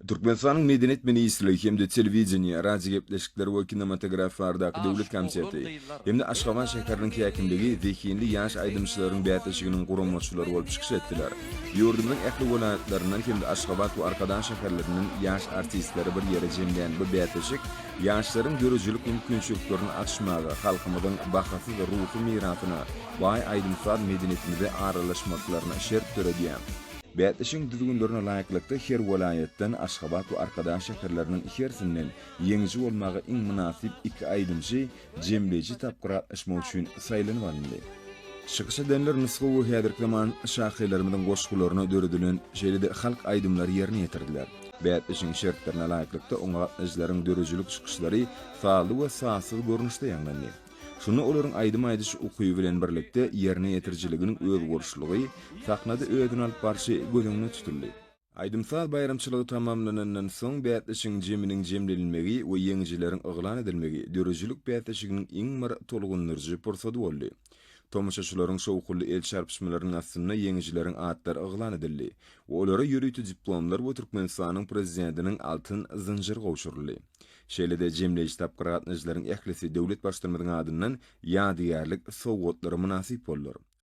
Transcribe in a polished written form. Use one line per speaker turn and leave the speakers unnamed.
Türkmenistanyň Medeniýet ministrligi hem-de Telewideniýe, radiogepleşikler we kinematografiýa baradaky döwlet komiteti hem-de Aşgabat şäheriniň häkimligi zehinli ýaş aýdymçylaryň bäsleşiginiň guramaçylary bolup çykyş etdiler. Ýurdumyzyň ähli welaýatlaryndan hem-de Aşgabat we Arkadag şäherlerinden ýaş artistleri bir ýere jemlän bu bäsleşik ýaşlaryň döredijilik mümkinçiliklerini açmaga, halkymyzyň bahasyz ruhy mirasyna, baý aýdym-saz medeniýetimize aralaşmaklaryna şert döredýär. Bäsleşigiň düzgünlerine laýyklykda, her welaýatdan, Aşgabat we Arkadag şäherleriniň hersinden ýeňiji bolmaga iň mynasyp iki aýdymçy jemleýji tapgyra gatnaşmak üçin saýlanyp alyndy. Çykyş edenler nusgawy häzirki zaman şahyrlarymyzyň goşgularyna döredilen, şeýle-de halk aýdymlary ýerine ýetirdiler. Bäsleşigiň şertlerine laýyklykda, oňa gatnaşyjylaryň döredijilik çykyşlary sazly we sazsyz görnüşde ýaňlandy. Şunda olaryň aýdym aýdyş ukyby bilen birlikde ýerine ýetirijiliginiň özboluşlygy, sahnada özüni alyp barşy göz öňünde tutuldy. Aýdym-saz baýramçylygy tamamlanandan soň bäsleşigiň jeminiň jemlenilmegi we ýeňijileriň yglan edilmegi döredijilik bäsleşiginiň iň bir tolgundyryjy pursady boldy. Tomaşaçylaryň şowhunly el çarpyşmalarynyň astynda ýeňijileriň atlary yglan edildi we olara ýörite diplomlar we Türkmenistanyň Prezidentiniň altyn zynjyry gowşuryldy. Şeýle-de jemleýji tapgyra gatnaşyjylaryň ählisi döwlet Baştutanymyzyň adyndan ýadygärlik sowgatlara mynasyp boldular.